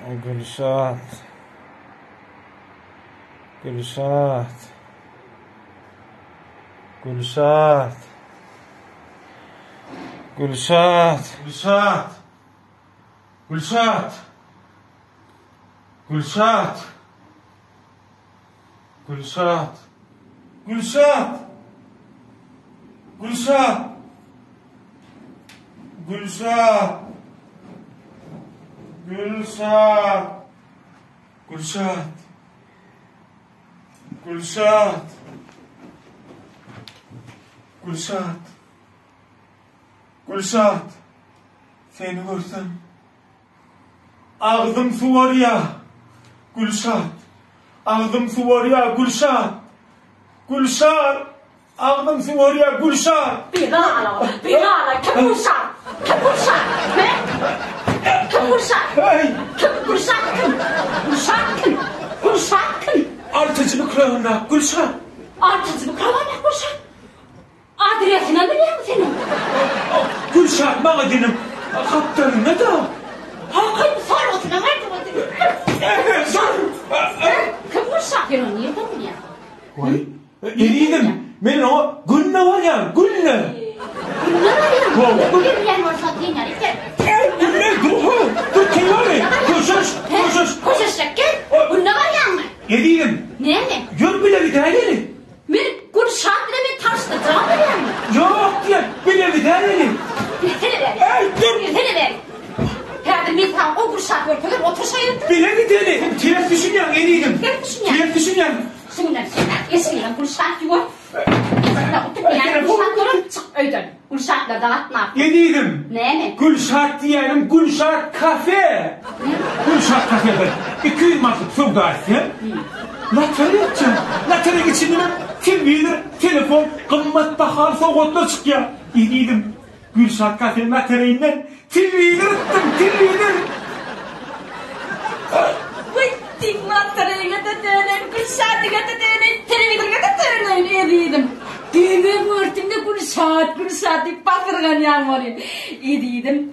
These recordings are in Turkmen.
Gülşat. Gülşat. Gülşat. Gülşat. Gülşat. Gülşat. Gülşat. Gülşat. Gülşat. Gülşat. Gülşat. Gülşat. Gülşat. Gülşat. Gülşat. Gülşat. Seni görsem Agzym suwarýa, Gülşat. Agzym suwarýa, Gülşat. Gülşat! Agzym suwarýa, Gülşat. Bigala, bigala, kim Gülşat? Kim Gülşat? He? Kim Gülşat? Hey! Kim Gülşat kim? Gülşat kim? Gülşat kim? Altyjy mikrowolna, Gülşat. Altyjy mikrowolna, Gülşat. Adresinem bilýäňmi seniň? Gülşat maňa dinim gapdalynda-da. Hakyň salgysyna aýdyp otur. Kim Gülşat? Sen ony nirden bilýäň? Waý, ezizim, men oňa günde barýan, günde. Günde barýaň? Hawa. Günde bilýän bolsaň sen ýaly sen. Günde, dur, dur, keýwany, köşeş, köşeş. Köşeşjek gel. Günde barýaňmy? Ezizim. Näme? Ýör bile gidäýeli. Men Gülşat bilen meni tanyşdyrjagam bolýaňmy? Ýok diýen, bile gidäýeli. Gelsene bäri. Äý, dur! Gelsene bäri. Häzir men saňa o Gülşat görkezerin, otur şo ýerde. Bile gideli. Sen ters düşünýäň, ezizim. Ters düşünýän. Ters düşünýäň. Şuňdan şeýdäk, eşigiňem Gülşat ýuwa. Eşigiňem Gülşat görüp, çyk öýden. Gülşatlarda gatnap. Ezizim. Näme? Gülşat diýýänim Gülşat kafe. Gülşat kafede 200 manatlyk söwda etseň, lotereýa etjek. Lotereýaň içindenem telewizor, telefon, gymmat bahaly sowgatlar çykýar. Ezizim, Gülşat kafeniň lotereýinden telewizor utdum, telewizor. Wiý, lotereýiňe-de döneýin, Gülşadyňa-da döneýin, telewizoryňa-da döneýin, ezizim. Düýnüň örtünde Gülşat, Gülşat diýip basyrganýaň welin. Ezizim,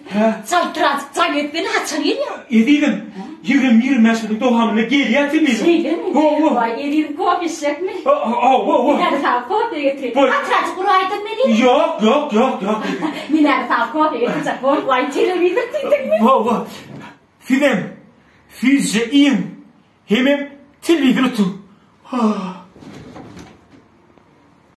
çaltyrajyk jaň etsene, haçan gelýäň? Ezizim, 20-25 günüň dowamynda gelýän telewizor. Şeýlemi? Hawa. Waý, ezizim, kofe içjekmi? Hawa, hawa. Men-ä saňa kofe getireyim. Boý. Hatyrajyk uraýdym meni. Ýok, ýok, ýok, ýok. Men-ä saňa kofe getirjek bolup, waý, telewizor diýdiňmi? Hawa. Sizem süýjüje iýiň, hemem telewizor otuň.